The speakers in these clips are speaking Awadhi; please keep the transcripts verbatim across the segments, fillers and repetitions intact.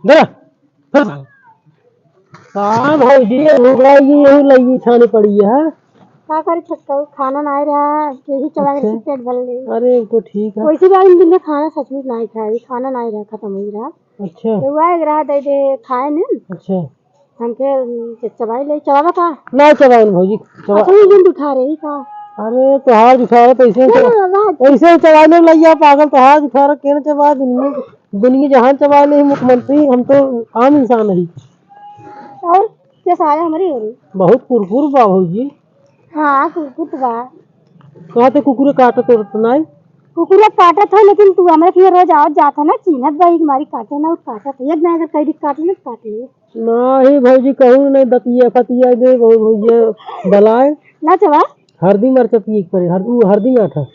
दे ना। हाँ भौजी, हो गई, यही लगी छानी पड़ी है। का करी छोटका, खाना नाहीं रहा, यही चबा के अच्छा। पेट भर ले। अरे, तो ठीक है। वैसे भी आज दिन में खाना सचमुच नाहीं खाए, खाना नाहीं रहा, खतम होइ रहा। अच्छा। तो वह एक रहा दे दे, खाए नहीं। अच्छा। हमके, उम, चबाई ले, चबावा का? ना चबावन भौजी, चबा- अच्छा, ये दिन उठा रही का? अरे, तोहार उठा रहे, तो ऐसे ही ना, चबा-, ना, ना। ऐसे ही चबाई ले लइया पागल, तोहार उठा रहे, केने चबाए दुनिया, दुनिया जहान चबाए ले मुख्यमंत्री, हम तो आम इंसान ही। और के सारे हमरी हो रही? बहुत कुरकुर बा भौजी। हाँ, कुरकुर तो बा। कहाँ ते कुकुरे काटत उरत नाई? कुकुरे काटत है, लेकिन तू हमरे फिर रोज आवत जात है ना, चिन्हत बा, एक मारी काटे ना, उ काटत है। एक ना अगर कह दी काट ले, काट ले। नाही भौजी, कहूँ नहीं, दतिया फतिया दे, बहु-, भौजी बलाए। ना चबा? हरदी मरचा पिए के पड़े, हर-, उ हरदी आटा।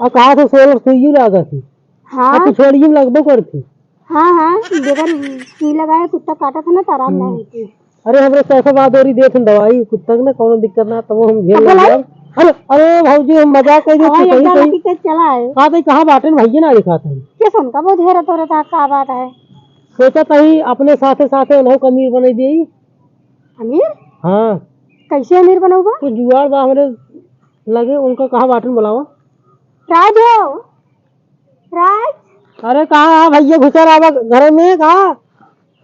आ कहा से सोलर सुइयो लागत है। हाँ। आ पिछवाड़ियो में लगबो करती। हाँ, हाँ, बेगर सुई लगाए, कुत्ता काटत है ना, तो आराम ना हम्म। होती। अरे, हमरे सैफाबाद ओरी देख दवाई, कुत्ता के ना कौनो दिक्कत ना, तब हम झेल अब लेंगे। बोलाई? अरे, अरे भौजी, हम मजाक कर रहे थे, हवाई कहीं, अड्डा कहीं। लगी के चला है। कहा भाई, कहाँ बाटे न भैया ना दिखाते हैं। किसन का बहुत हेरत हो रहा था, का बात है? सोचा था ही अपने साथे साथे उन्हों का अमीर बने दी। अमीर? हाँ। कैसे अमीर बनौबा? कुछ जुगाड़ बा हमरे लगे, उनका कहाँ बाटे न बुलावा। राज हो, राज। अरे कहाँ है भैया, घुसा रहा घर में, कहाँ?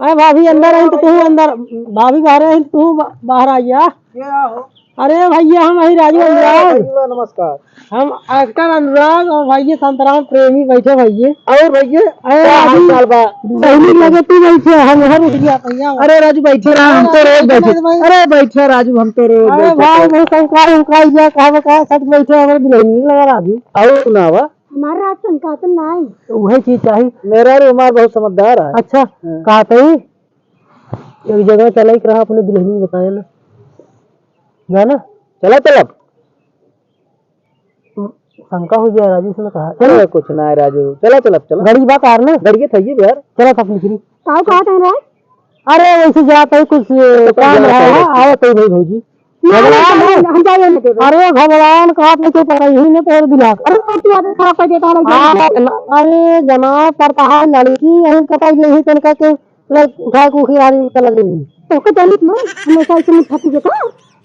अरे भाभी अंदर है तो तू अंदर, भाभी बाहर है तो तू बा-, बाहर आ गया। क्या हो? अरे भैया हम वही राजू अरे अनुराग। भैया नमस्कार। हम एक्टर अनुराग और भैया संतराम प्रेमी बैठे भैया। और भैया अरे क्या हाल राजू, चाल बा? पहली लगे तू बैठे, हम हर उठ गया भैया। अरे राजू बैठे रहा, हम तो रोज अरे बैठे। भाई। अरे बैठे राजू, हम तो रोज अरे बैठे। भाई, भाई, संकाय, संकाय गया, कहाँ बा, कहाँ सच बैठे, हमारे दुल्हन नहीं लगा राजू। और सुनावा? हमारे राज संकातन ना आई। तो वही चीज चाहिए। मेरा रे हमार बहुत समझदार है। अच्छा, हाँ। कहा तो एक जगह चला ही रहा, अपने दुल्हनी बताया ना। जाना? चला चलब। शंका हो जाए राजू से कहा। अरे कुछ ना है राजू, चला चलब, चला। गाड़ी बा कार में? गाड़ी के थइए यार। चला तब निकली। काऊ कहा था राज? अरे वैसे जात है कुछ तो काम जात रहा है। है, आवत है भाई भौजी। नहीं, घबरान नहीं, है। हम जाइए ना देबे। अरे घबरान कहा थे तो पता ही नहीं तो दिला। अरे तू आदत खराब कर देता है ना। हाँ, अरे जना पड़ता है लड़की यहीं कटाई नहीं तनका के लग उठा के उखी आदमी चला गई। तो के जानित ना, हमेशा ऐसे मुंह फंसी देता।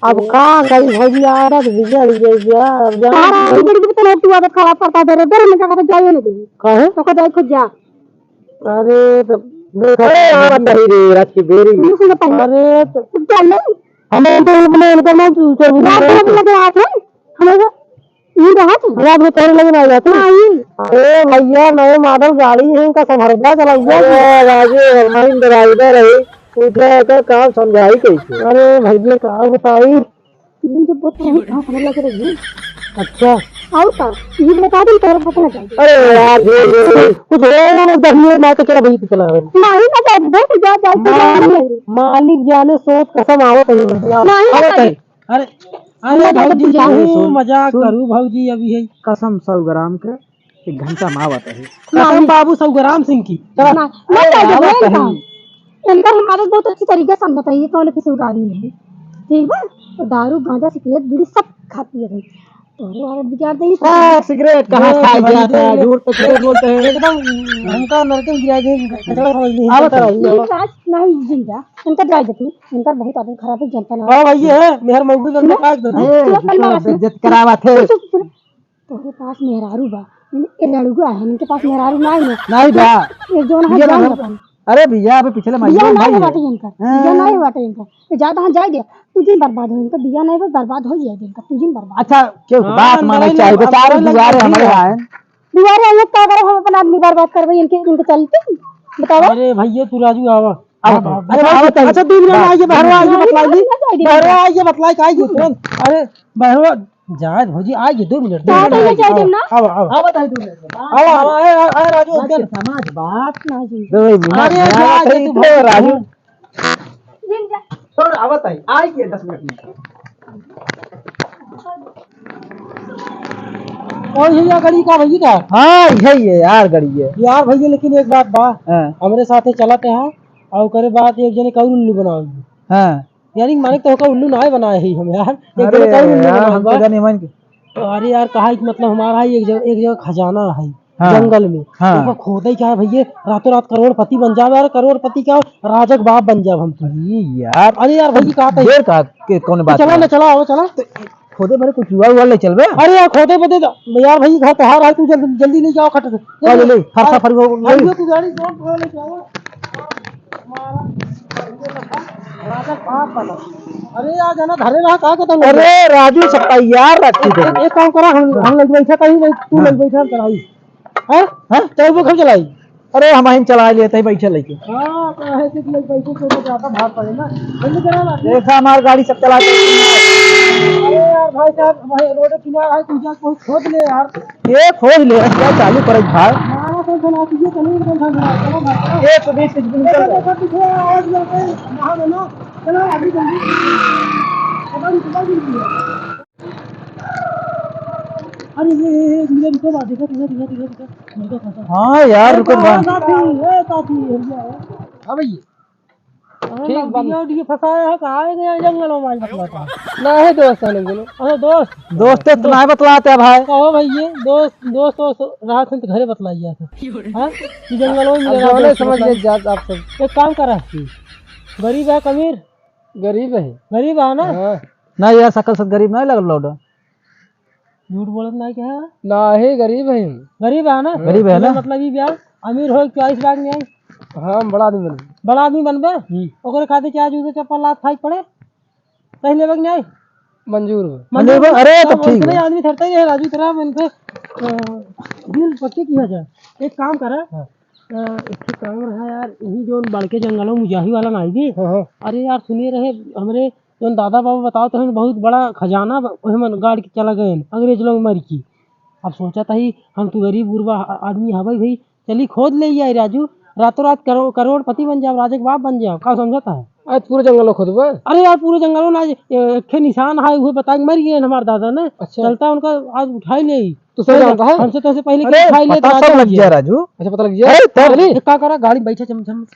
अब का करी भौजी, आदत बिगड़ गई यार, अब जान तारा बिगड़ गई तो तू आदत खराब करता है, डर, डर में का जाइए ना देबे। काहे? तो के जाए खुद जा। अरे तो देख अरे, आवत रही रे, रात की बेरी। मुंह से पहले। अरे तो तू क्या नहीं? हम तो अपने इनका ना तू तो रात में लगे आते हैं, हमें तो ये रहा था। रात में तोरे लगे ना जाते हैं। नहीं। अरे भैया, नए मॉडल गाड़ी है, इनका संभरदा चलाइए। अरे राजू, हमारी ड्राइवर है, पूछे तो काम समझाई कैसे? अरे भैया, का बताई? ये तो बहुत सही, हाँ, समझ लग रही है। अच्छा। और का? ये बता दे, तोरा पता ना चल। अरे यार, ये, ये, ये, कुछ हो ना, दस मिनट में तो चला भाई, चला भाई। नहीं, ना जाए, बस जा, जा, जा, जा, मालिक, नहीं। मालिक जाने सोच कसम आवत है। नहीं, ना आवत है। जाए। अरे, अरे, ना जाए, भौजी, तू जा। तू सुन, मजाक सुन। करू, भौजी, अभी है। कसम सौ ग्राम के, एक घंटा में आवत है। नहीं। कसम बाबू सौ ग्राम सिंह की। चला। ना, ना अरे, जाए, आवत नहीं है। जाए। इनका हम आदत बहुत अच्छी तरीके से समझता है, ये कौन किसी उतारी नहीं, ठीक बा? तो दारू, गांजा, सिगरेट, बीड़ी सब खाती है भाई। तोहरे आदत बिगाड़ दे। हाँ, सिगरेट कहाँ देख खाए भाई, जाता है, देख। झूठ तो सिगरेट बोलते हैं। एकदम हमका नरक में गिरा दे, कचड़ा समझ नहीं आवत चलता है। है। नहीं, आज नहीं जिंदा, इनका जाए देती, इनका बहुत आदत खराब है, जनता ना। हाँ भाई, ये है, मेहर मौगी का ना? काट दे। अरे, पूरा परिवार इतना है। बेइज्जत करावा थे। सुन, सुन, सुन। तोहरे पास मेहरारू बा, ए लड़ुआ है, इनके पास मेहरारू ना है। नहीं बा। ये जो ना ये जान ना अपन। अरे भैया, अभी पिछले महीने बिया में नहीं भाई हुआ है। था इनका, हाँ। बिया नहीं हुआ था इनका। ये जा, तहाँ जाए दे, तू जिन बर्बाद हो इनका, बिया नहीं बा, बर्बाद हो जाए इनका, तू जिन बर्बाद। अच्छा, क्यों हाँ, बात माने नहीं, चाहिए, नहीं, बेचारे अब दुआरे लगे हमारे हैं। दुआरे आइए, का करे, हम अपना आदमी बर्बाद करबे इनके, इनके चलते? बताओ। अरे भैया, तू राजू आवा। अब, हाँ, अब, अरे, अच्छा, अच्छा, दो मिनट में आइए, बाहर आइए, नहीं, बतलाइए। नहीं, नहीं, नहीं, बाहर आइए, बतलाइए, का आइए तुरंत। अरे, बाहर जाए भौजी, आइए, दो मिनट, दो का मिनट, भैया, आइए, जाए आओ, देम ना? आओ, आओ। आओ, बताइए, दो मिनट। आओ, आओ, आओ, आओ, राजू, बात ओके। के समझ बात नहीं। दो मिनट अरे, में जाए, आइए, जाए, तो जाए, राजू। जिन जा। छोड़, आवत है, आइए दस मिनट में। और ये गाड़ी का भैया का? हाँ, यही है यार, गाड़ी है। यार भैया, लेकिन एक बात बा, हाँ। हमरे साथे चलत है और ओकरे बाद एक जने का उल्लू बनाओ। हाँ। यानी मालिक तो होकर उल्लू ना बनाए ही हम यार। एक अरे जने का उल्लू यार, बनाओ हम तो बा। जाने मन के। अरे यार, कहा कि मतलब हमारा ही एक जगह, एक जगह खजाना है। हाँ। जंगल में। हाँ। ओका खोदे क्या है भैया, रातों रात करोड़पति बन जाओ यार, करोड़पति क्या, राजा के बाप बन जाओ हम तो। अरे यार। अरे यार भाई, का था? देर का के कौन बात चला है? ना, चला, आओ, चला। तो खोदे बरे कुछ जुआ उआ ले चलबे? अरे यार, खोदे बदे तो, यार भाई, घर तोहार है, तू जल्दी, जल्दी ले जाओ खट से। का ले ले? फरसा फरी हो, अरे ले। तू गाड़ी कौन ले जाओ? अरे यार, जाना धरे रहा, का कहता हूँ? अरे राजू, सब तैयार रखी थे। एक, एक काम करा, हम, हम लोग बैठे कहीं नहीं, तू हाँ। लोग बैठे, हम चलाई। हैं? हैं? चल, वो घर चलाई। अरे, हम ही चला लेते हैं, बैठे लेके। हाँ, तो है कि लोग बैठे, तो ज्यादा भार पड़े ना। जल्दी करा ना। देखा, हमार गाड़ी सब चला के। अरे यार, भाई साहब, भाई, रोड किनारा है, तू जा, कोई खोद ले यार। ये खोज ले, क्या चालू करे भाई? मारा तो चला, तुझे चलो, चलो, चलो, चलो, चलो। ये तो बीस बीस दिन चल रहा है। देखो, पीछे आवाज करते हैं, वहाँ में ना, चलो, अभी जल्दी। पता नहीं, पता नहीं। अरे, ए, ए, ए, रुको, रुको, बा, देखो, देखो, देखो, देखो, देखो, देखो, देखो। हाँ यार, ए, रुको, बा। साथी, ए, साथी, हट जाओ। हाँ भैया। अरे, ठीक लंबी बा। Audio फंसाया है, कहाँ है गया जंगल में, मार बतलाता है। ना है दोस्त, हम लोग। अरे, दोस्त। दोस्त तो ना बतलाते हैं भाई। कहो भैया, दोस्त, दोस्त, दोस्त रहा थे तो घरे बतलाइया था। हाँ? ये जंगल में अब मिला जौने दोस्त समझ बतला। गए जात आप सब। एक काम करा। हम्म। गरीब है, अमीर? गरीब है। गरीब है ना? हाँ। ना यार, सकल से गरीब ना लगल लौटा। झूठ बोलत ना क्या? ना ही, गरीब है हम। गरीब है ना? हाँ। गरीब है ना? मतलब ई ब्याह, अमीर हो, choice बाग नहीं आई। हाँ, हम बड़ा आदमी बनबे। बड़ा आदमी बनबे? हम्म। ओकरे खातिर क्या जूते चप्पल लात खाई पड़े? सही लेबे कि नहीं? मंजूर बा। मंजूर बा? अरे, तो तब ठीक उतने है। आदमी ठहरते ही रहे, राजू, तेरा मन पे, अ, दिल पक्की किया जाए। एक काम करा, हाँ। अ, एक ठे काम रहा यार, यही जो बड़के जंगलों में मुजाही वाला ना आई भी। हाँ, हाँ। अरे यार, सुनिए रहे, हमरे जौन दादा बाबू बतावत रहन, बहुत बड़ा खजाना बा, ओहे मन गाड़ के चला गए अंग्रेज लोग मर की। अब सोचा था ही, हम तो गरीब गुरबा आ-, आदमी हवे भाई, चली खोद ले आई राजू, रातों रात करो-, करोड़पति बन जाओ, राजा के बाप बन जाओ, का समझता है? आज पूरे जंगल में खोदबे? अरे यार, पूरे जंगल में ना, आज, ए, एक ठे निशान है, उहे बता के मर गए हमार दादा ना। अच्छा। चलता उनका आज उठाई ले आई। तू सब जानता है? हमसे तो से पहले अरे, उठाई ले पता तो सब राजा लग भैया। गया राजू। अच्छा, पता लग गया? अरे, तब अरे, एक का करा, गाड़ी बैठे चम चम।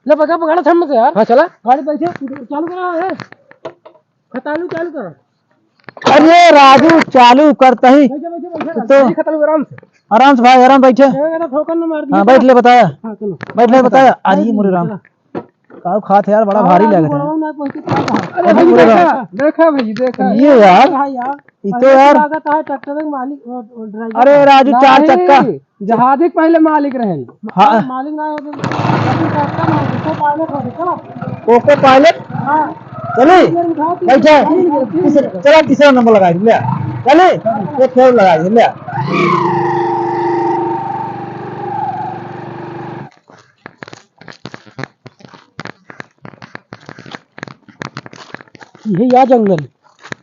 ले, पकड़, पकड़, थम से यार। हाँ, चला। गाड़ी बैठे, चालू करा है। खटालू चालू करा। अरे राजू, चालू करता ही। बैठे, बैठे, बैठे, तो गाड़ी खटालू आराम से। आराम से भाई, आराम बैठे। ये मेरा ठोकर न मार दिया। हाँ, बैठ ले, बताया। हाँ, चलो। बैठ ले, बताया। अरे, मोरे राम। चला। काऊ खात है यार, बड़ा भारी लग रहा है। ना पहुंचे, क्या कहा? अरे भाई, देखा, देखा भाई, देखा। ये यार। भाई यार। ई तो पहले यार लागत है ट्रैक्टर के मालिक, वो, वो ड्राइवर अरे है। राजू, चार नहीं, चक्का। जहाज के पहले मालिक रहे। हाँ। मालिक ना हो तो, अभी ट्रैक्टर ना हो, उसको पायलट हो, चलो। ओको पायलट? हाँ। चले? इधर उठाओ, तीन बैठे। तीन, तीन, तीसरा, चला, तीसरा नंबर लगा ले। चले? एक और लगा ले। ये या जंगल,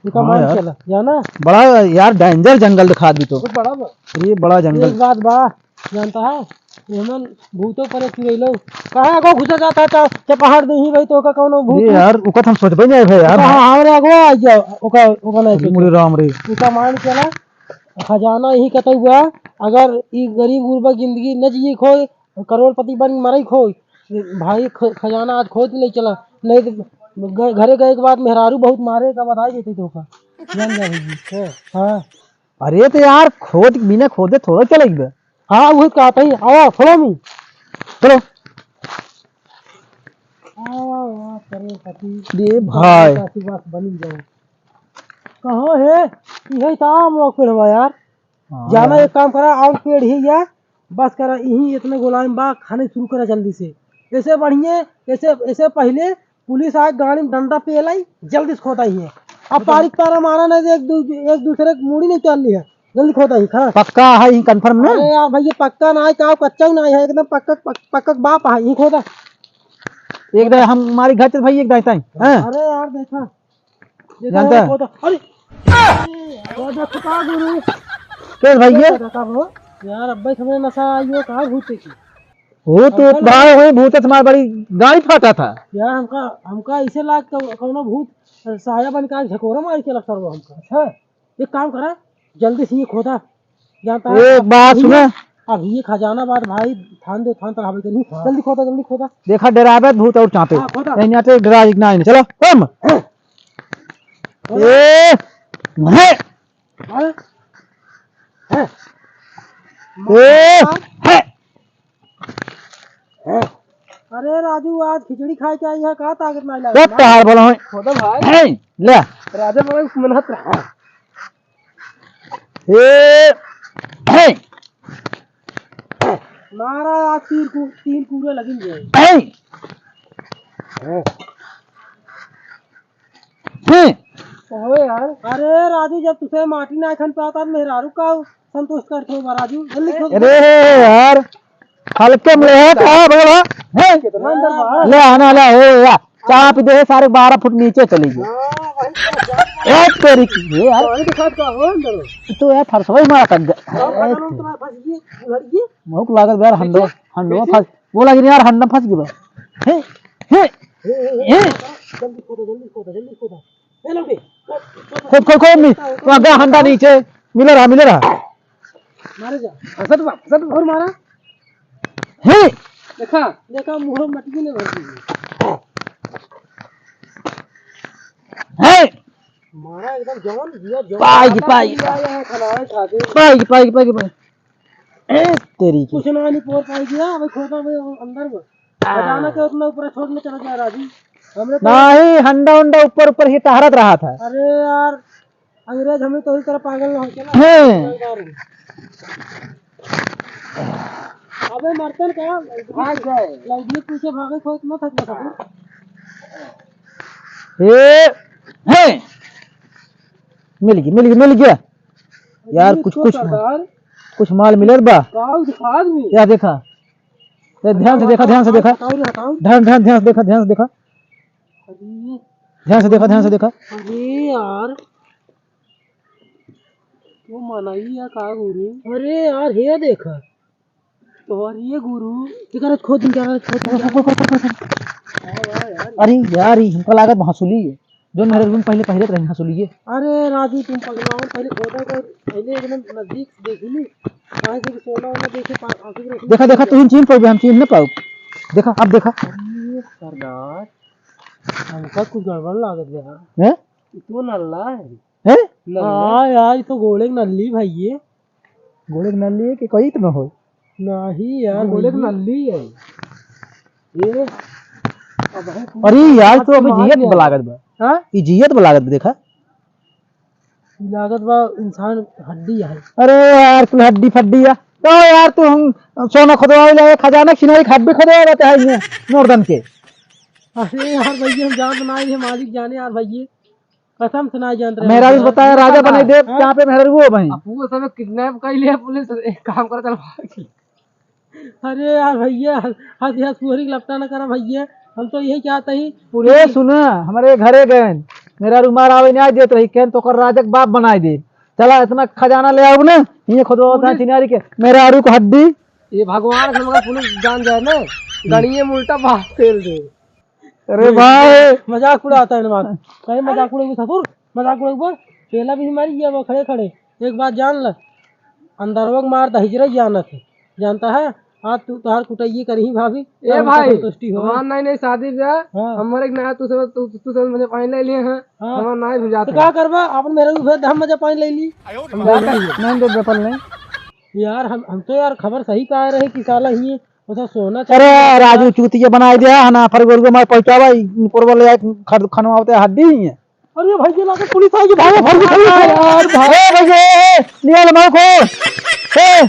इका हाँ मार यार। चला, जाना? बड़ा यार danger जंगल दिखा दी तो। बहुत बड़ा बा। ये बड़ा जंगल। एक बात बा, जानता है? ये मन भूतों पर चुड़ैलो। कहाँ को घुसा जाता था, चपहाड़ नहीं भाई तो का कौनो भूत ये यार, ओका तो हम सोचबे नहीं भाई यार। हाँ, हमरे अगवा आ गया, ओका, ओका नहीं अरे सोचा। मोरे राम रे। इका मार चला, खजाना यही कतई हुआ, अगर ई गरीब गुरबा जिंदगी न जिए खोए, करोड़पति बन मरई खोए, भाई ख-, खजाना आज खोद के ले चला, नहीं तो घ-, घरे गए के बाद मेहरारू बहुत मारे का बताई देते तो का। जान जा भाई। हाँ। हाँ। अरे तो यार खोद, बिना खोदे थोड़ा चलेगी बे। हाँ, वो कहता ही, आओ, follow me। चलो। आओ, आओ, आओ, करोड़पति। दे भाई। बस बनी जाओ। कहो हे, यही तो आम पेड़ हुआ यार। हाँ जाना यार। एक काम करा, आम पेड़ ही या, बस करा, यही इतने गोलाई में बा, खाने शुरू करा जल्दी से। ऐसे बढ़िया, ऐसे, ऐसे पहले पुलिस आए, गाड़ी में डंडा पे लाई, जल्दी से खोदा ही है। अब पारिक पारा मारा ना, एक दू-, एक दूसरे की मूड़ी नहीं चाल ली है, जल्दी खोदा ही, खड़ा। पक्का है, यही confirm ना? अरे यार भाई, ये पक्का ना है, का कच्चा ही ना है, एकदम पक्का, पक-, पक्का बाप है, यही खोदा। एक दे हम हमारी घर चल भाई, एक दाई ताई, हैं? अरे यार, देखा। देखा जानता है? वो तो, अरे! वो तो छुपा गुरु। कैसे भाई ये? ये तो देखा वो। यार, अब भाई समझ नशा आई हो, कहाँ भूत देखी? वो तो हमका भाई, लगा वही भूत से हमारी बड़ी गाड़ी फाटा था। यार, हमका, हमका ऐसे लाग तो कौनो भूत साया बन के झकोरा मार के लगता रहो हमका। अच्छा। एक काम करा, जल्दी से ये खोदा। जानता है, एक बात सुना। अब ये खजाना बात भाई, थान दे, थान तक हवे के नहीं। हाँ। जल्दी खोदा, जल्दी खोदा। देखा, डरावे भूत और चापे। हाँ, खोदा। नहीं, नहीं, तो डरा, नहीं, नहीं, चलो, कम। खोदा। ए, नहीं। हाँ? हैं? ए! राजू, आज खिचड़ी खाए के आई है, का ताकत नाही लागत? तोहार बोला है। खोदा भाई। हैं, ले। राजा बड़ा मेहनत रहा। ए, हैं। मारा आज तीन कू-, तीन कूड़े लगिन जाए। हैं। हैं। ओए यार। अरे राजू, जब तुसे माटी नाही खन पाता, मेहरारू का संतुष्ट करत हो बा राजू? जल्दी खोद। अरे यार, हल्के में ले है, का बोला? हैं? कितना अंदर बा? ले आना, ले, हो या। चाप दे, सारे बारह फुट नीचे चली गई। हाँ, भाई, तो क्या? ए, तेरी की, ये यार। पानी के साथ का हो अंदर? तो यार, फरसवा ही मारा तक गया। हाँ, पता नहीं, तुम्हारा फंस गई, लड़ गई। भूख लागत बा यार, हंडो, कैसे? हंडो कैसे? फंस, बोला कि यार, हंडो फंस गई बा। हे, हे, हे, हे, हे। जल्दी खोदो, जल्दी खोदो, जल्दी खोदो। ए, लौटे। खोद, खोद, खोद, नहीं। तो अग्गा हंडा नीचे। मिले रहा, मिले रहा। मारे जा। फंसत बा, फंसत बा। और मारा। हे। देखा, देखा, मुंह मटकी ने भर दी। हे। मारा एकदम जवान, जिया जवान। पाई, पाई। आया है, खाना है, खा दे। पाई, पाई, पाई, पाई। ए, तेरी की। कुछ ना, नहीं पोर पाई गया, अबे खोदा में अंदर में। आ। अचानक से उतना ऊपर छोड़ में चला जा रहा जी। हमरे तो नहीं, हंडा उंडा ऊपर ऊपर ही टहरत रहा था। अरे यार, अंग्रेज हमें तो इस तरह पागल ना हो चला। हैं। अबे मरतन का? भाग गए। लौंडिया पीछे भागे, कोई इतना थक ना सके। ए, हैं। मिल गया, मिल गया, मिल गया। यार, ये कुछ, तो कुछ, सरदार। कुछ माल मिलल बा। का दिखा आदमी? या देखा। ए, ध्यान से देखा, ध्यान से देखा। हटाओ रे, हटाओ। ध्यान, ध्यान, ध्यान से देखा, ध्यान से देखा। अरे। ध्यान से देखा, ध्यान से देखा। अरे यार। वो मनई या का गुरु? अरे यार, हे देखा। तो यार, ये गुरु। इधर खोद, इधर खोद, इधर खोद। हाँ, वाह यार। अरे यार, ये हमका लागत हंसुली है। जो मेरे रूम पहले पहिरत रही हंसुलिए। अरे राजू, तुम पगला हो, पहले खोदा कर, पहले एकदम नजदीक देख ली, काहे से कि सोना वोना देखे पा-, आंखी में देखा, देखा, तुम चीन पर भी हम चीन न पाओ। देखा, अब देखा। अरे सरदार, हमका कुछ गड़बड़ लागत बा। हैं? तू नल्ला है। हैं? नल्ला। हाँ यार, ये तो गोड़े के नल्ली भाई ये। गोड़े के नल्ली है कि कोई तो न हो? नहीं यार, गोड़े के नल्ली है। ये, अब है, अरे यार, तो अभी मार जियत दिया। बलागत बा। हाँ? ई जियत बलागत बा, देखा। ई लागत बा इंसान हड्डी है। अरे यार, कुल हड्डी फड्डी है। तो यार, तू हम सोना खोदवावे ले, खजाना छिनाई, हड्डी खोदवावे रहते हैं ये मुर्दन के। अरे यार भैया, हम जानत नाही, मालिक जाने यार भैया। कसम से नाही जानत रहे। मेहरारू बताया, राजा बनाई देब, हाँ? जहाँ पे मेहरारू वो भाई। अब वो सब किडनैप कर लिया पुलिस, एक काम कर, चल भाग। अरे यार भैया, हंस हंस पूरी लपटा ना करा भैया, हम तो यही चाहते ही। ए, सुना, हमरे घरे गए, मेहरारू मार आवे नाही देत रही, कहन तो कर राजा के बाप बनाई दे। चला, इतना खजाना ले आओ ना, ये खुद होता है पुलिस चिनारी के, मेहरारू को हड्डी। ये भगवान से मगर पुलिस जान जाए ना, गणिये में उल्टा बात फेल दे। अरे भाई। मजाक उड़ाता है ना, कहीं मजाक उड़ाऊ ससुर, मजाक उड़ाऊ बा। पेला भी मारी गया वो खड़े खड़े। एक बात जान ल, अंदरवा के मार दहिजरा जानत है, जानता है? आज तू, तोहार कुटइये करही भाभी, ए तब हमका भाई, संतुष्टि हो। हमार नाही, नाही शादी ब्याह, हाँ। हमारे एक नया तू सब, तू, तू सब मजा पानी ले लिए हैं, हाँ। हमार नाही हो जाता तो है। का करबा? अपन मेहरारू भेज दे, हम मजा पानी ले ली। हम जाते हैं। नहीं दे बेपल नहीं। यार, हम, हम तो यार खबर सही पाए रहे कि साला ही उधर सोना अरे चांदी राजू, चूतिया बनाई दे, है ना, फरगोर को मार पहुंचावा, ई पुरवा ले आए, खर-, खनवा होते हड्डी ही है। अरे भाई, ये लाके पुलिस आई, भागो, भागो, भागो। यार, भागो, भागो, ए, निकल, मारो को। ए,